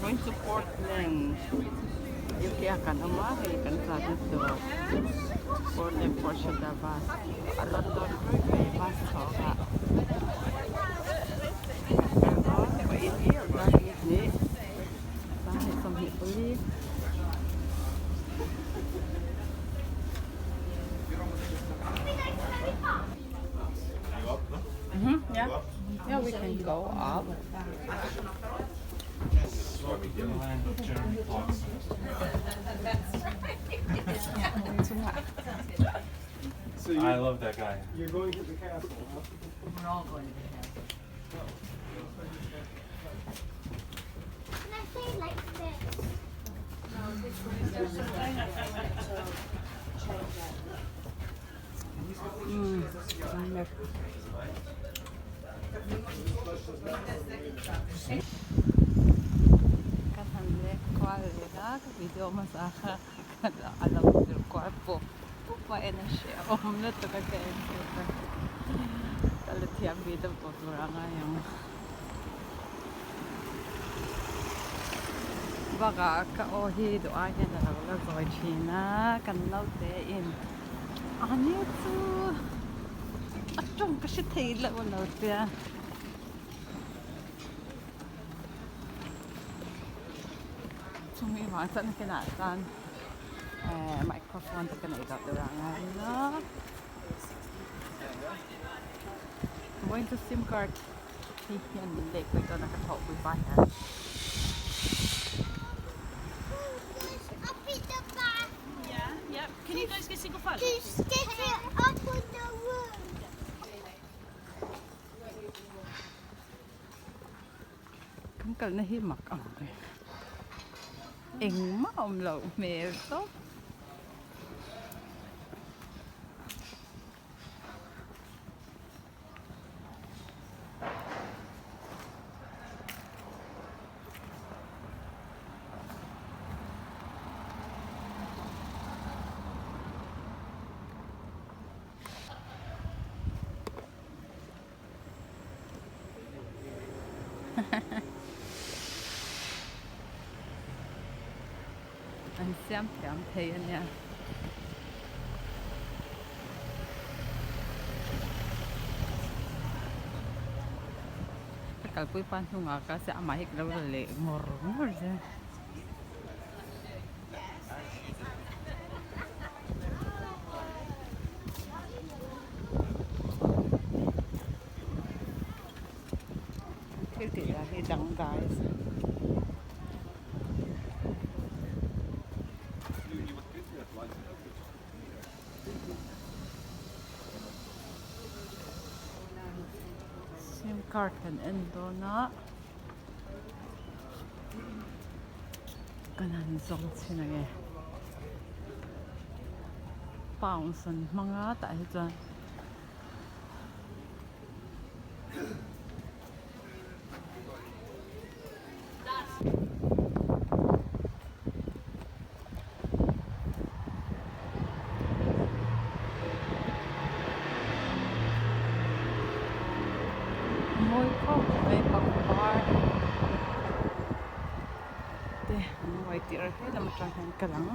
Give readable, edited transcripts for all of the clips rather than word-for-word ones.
Going to Portland UK ah kan awm a hei kan tlanna tur Portland Porchetta bus a London Broadway bus chhawng ah kan kal dawn vawiin hi darkar hnih sanghnih 24. Yeah, yeah, we can go up. So you're, I love that guy. you're going to the castle, huh? We're all going to the castle. Can I say like this? Kan han lek kual leh a ka video hmasa kha a lo zir kual pawp pawp a en a hrehawm lutuk a ka en chhuak a ka la thiam ve deuh tawh tur a ngai ang bakah ka aw hi duh ai hian a lo la zawi thin a kan naute in a ni chu a tawng ka hre thei loh a lo tia. Chumi vang chuan nakinah chuan eh microphone te ka nei deuh deuh ang a nia vawiin chu sim card hi an min leh pui dawn a ka thawhpui pa hian. Kan kalna hi mak ang reng engmah a awm loh hmel tawp. An siam thiam thei a nia. Ka kalpui pa hnungah ka se amah hi ka lo la leh ngawr ngawr zel. Thil tih dan hi dangdai a si. Sim card kan en dawn a. Kan han zawng chhin ang e. Pounds an hmang a tah hi chuan. Mawi khawp mai pangpar te an uai tirh helam atang hian ka lang.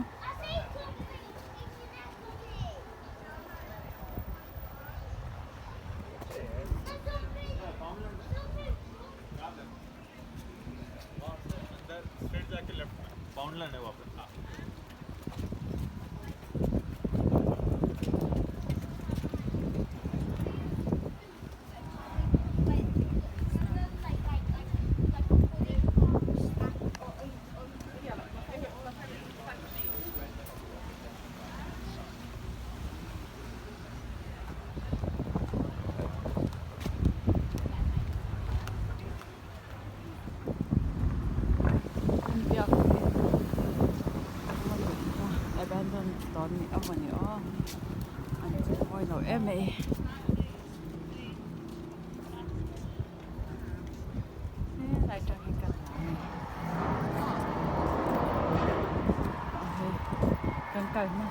Biak in abandon dawn ni emaw ni aw an che mawi lo em mai helai tang hi kan la a ni hei kan kal hma.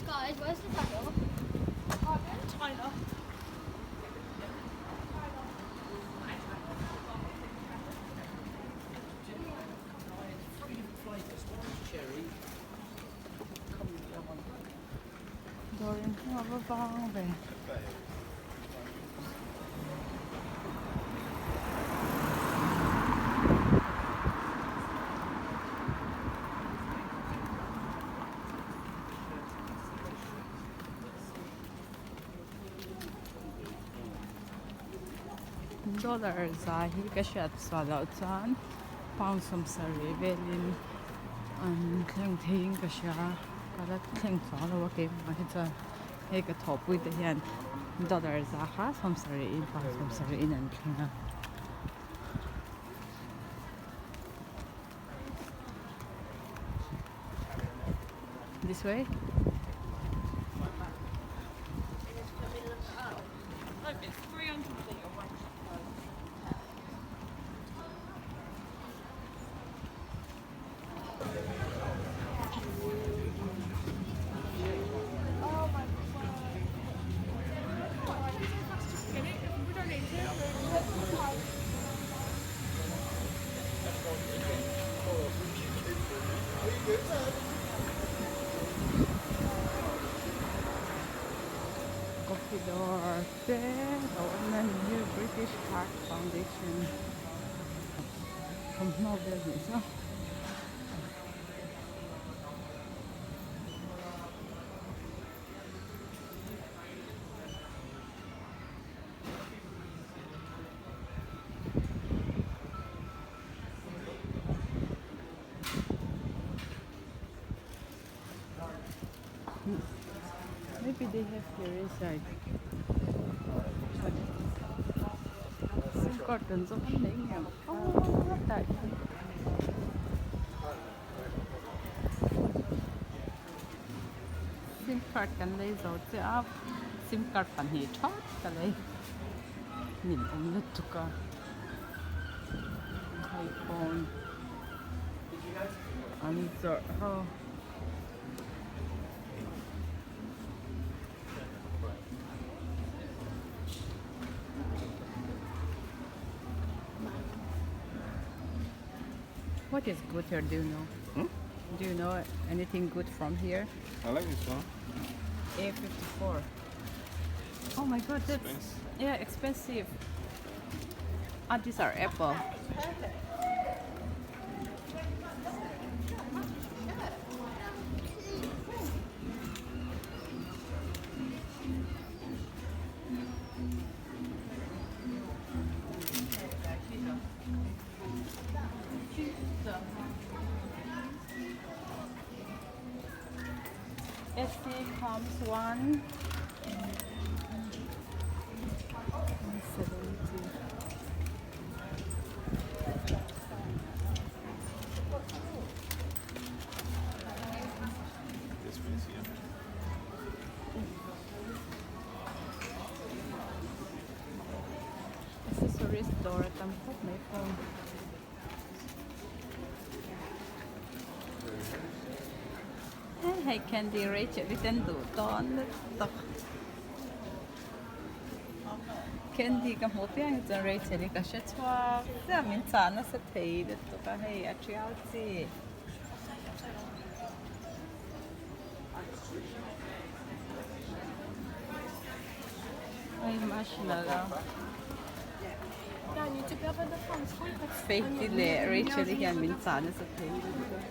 Guys, where's the tunnel? Tyler. Dawr in hnung a va vang ve. Dollar za hi ka hriat sual loh chuan pound sawmsarih velin an thleng theiin ka hria a ka la thleng chuang lo a keimah hi chuan hei ka thawhpui te hian dollar za kha sawmsarihin pound sawmsarihin an thleng a. This way? Coffee dawr te lo awm a ni hi British Heart Foundation thawmhnaw vel nih chu. Maybe they have here inside. Sim card kan zawng an nei ngei ang. Oh, tah hian. Sim card kan lei zo chiah a, sim card pahnih that ka lei. Min awm lutuk a. iPhone an zawrh ho. What is good here, do you know? Hmm? Do you know anything good from here? I like this one. A54. Oh my god, that's Expensive. yeah, expensive. Ah, these are Apple. SC comes one. 170. This one is here. Accessories dawr a tam khawp mai phone. Hei candy Rachel i ten duh dawn lutuk. Candy ka hmuh piang hi chuan Rachel i ka hre chhuak chiah min chah nasa thei lutuk a hei a tial chi. Hei marshmallow. Faith-i leh Rachel-i hian min chah nasa thei lutuk a.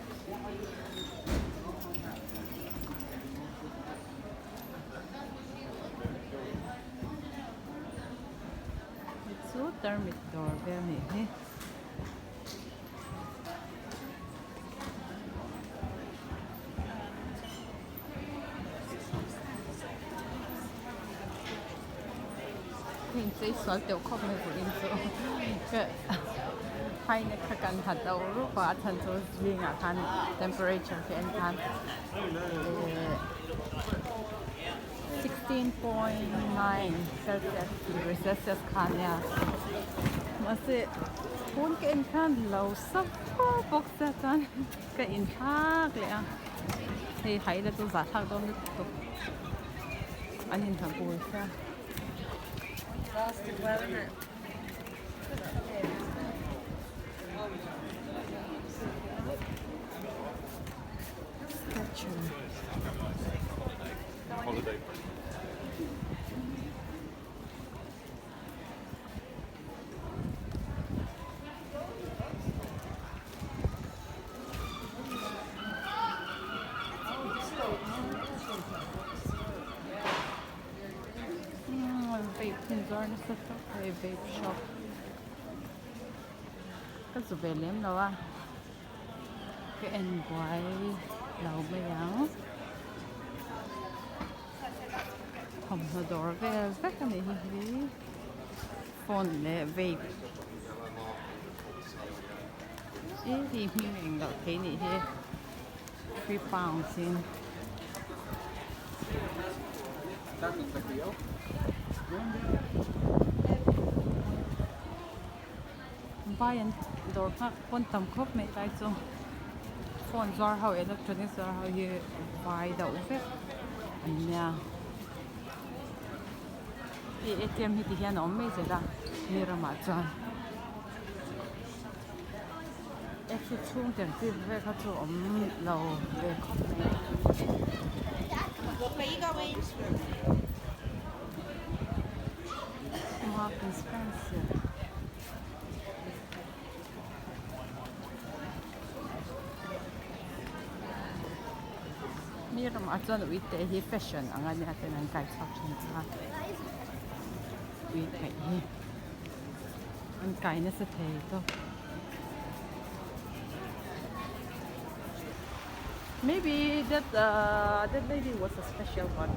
Hei chu tarmit dawr vel a nih hi. Heng chei sual teuh khawp mai vawiin chu ka haina kha kan ha do rup a a chhan chu zingah khan temperature khi en khan eh 16.9 celsius degree celsius kha ania mahse phone ka en khan lo sa fur bawk sia chuan ka inthlak leh a. Hei ha ila chu zahthlak dawn lutuk an inha bur sia. Statue. Vape hi zuar nasa tawp hei vape shop ka zu ve lem lo a ka en buai lo mai ang. Thawmhnaw dawr vel vek a nih hi hi phone leh vape ih hei hming eng loh thei nih hi £3 in vai an dawr nghak pawn tam khawp mai lai chu phone zuar ho electronic zuar ho hi vai deuh vek an nia hei A T M hi ti hian a awm mai zel a mi ramah chuan A C chhung tel chi vel kha chu awm lo ve khawp mai. Mark and Spencer. Mi ramah chuan uite hi fashion ang a nia ten an kai chhuak thin a ui theih hi an kai nasa thei tawp. Maybe that uh, that lady was a special one.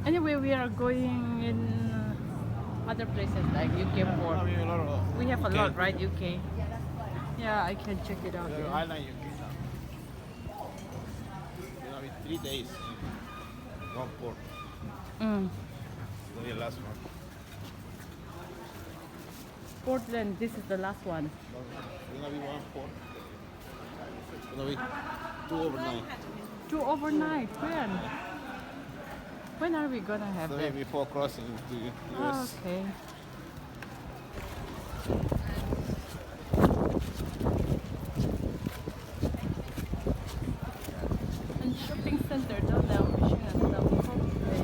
Anyway, we are going in other places like UK port. We have a lot, right? UK. Yeah, I can check it out. The Yeah. island UK now. Gonna be 3 days in one port. It's gonna be the last one. Portland, this is the last one. It's gonna be one port. It's gonna be two overnight. Two overnight. When? When are we gonna have So that? maybe before crossing to US. Okay. An shopping center dawn ah mihring an tam khawp mai.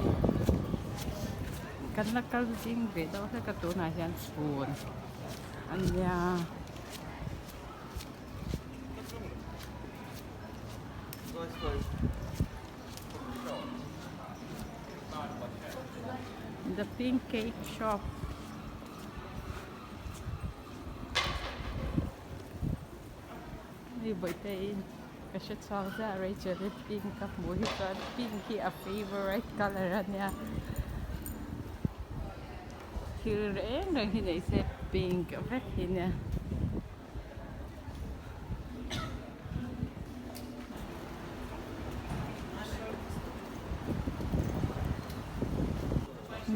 Kan la kal ding ve deuh hlek a tunah hian chhun a nia. The pink cake shop. Hei bawihte in ka hre chhuak ziah Rachel hi pink ka hmuh hi chuan pink hi a favourite colour a nia thil reng reng hi nei se pink vek hi nia.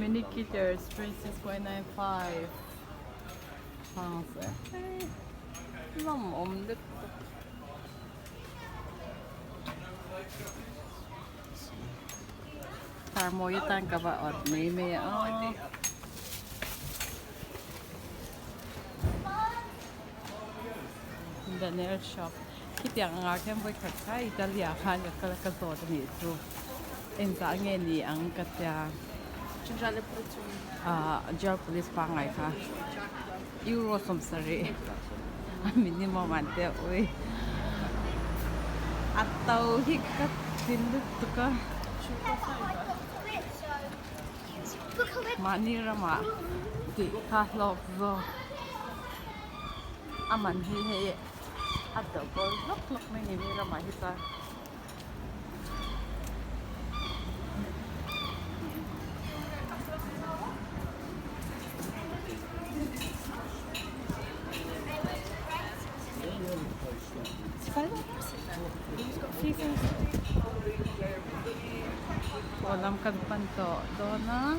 Mini guitars, 26.95 pounds. Lawm awm lutuk. Tarmawi atan ka va awt mai mai a. The nail shop khitiang angah khian vawikhat kha Italy ah khan ka kal a ka zawt a nih chu engzah nge ni ang ka tia ah General Police pangngai kha Euro sawmsarih a minimum an tia ui a to hi ka ti lutuk a mahni ramah tih kha hlawk zawk a man hi hei a double hlawk hlawk mai ni mi ramah hi chuan. tan tawh dawn a.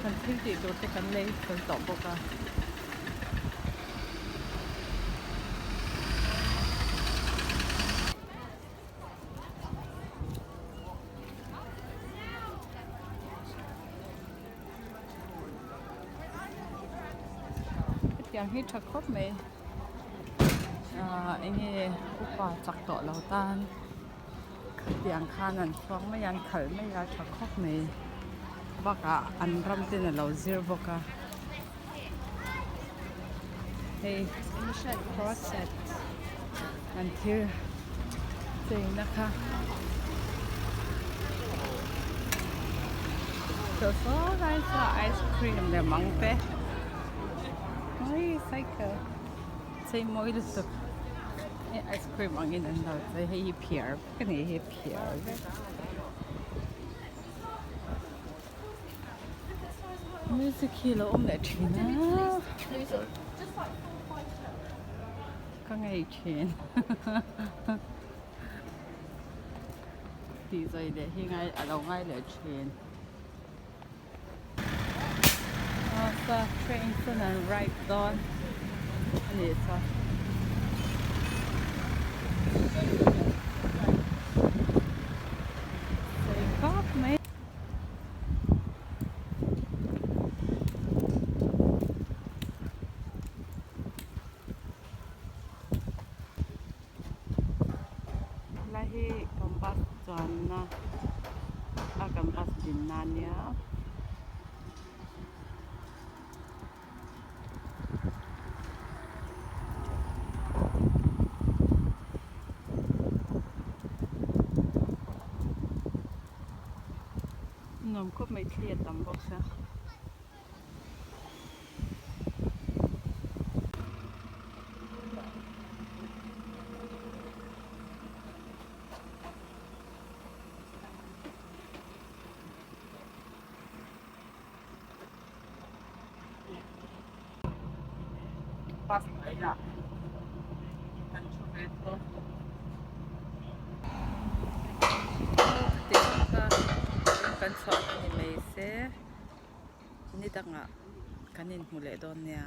Kan thil tih tur te kan lei fel tawh bawk a. Hetiang hi tha khawp mai ahh eng nge upa chak tawh lo tan khatiang khan an chhuak mai a an khalh mai a tha khawp mai bakah an ram ten a lo zir bawk a hei an thil cheina kha saw saw lai saw ice cream lem ang te awii cycle chei mawi lutuk hei ice cream angin an lo chei hei hi phiar vek a ni hei phiar vek. Music hi a lo awm leh thin a ka ngei thin tih zawi leh hi ngai a lo ngai leh thin train chuan an ride dawn a nih chuan. Sei khawp mai. Helai hi kan bus chuanna a kan bus dinna a nia. Nuam khawp mai thli a tam bawk sia. Bus hnuaiah kan thu ve thung. Kan chhuah ni mai se ni dangah kan inhmu leh dawn nia.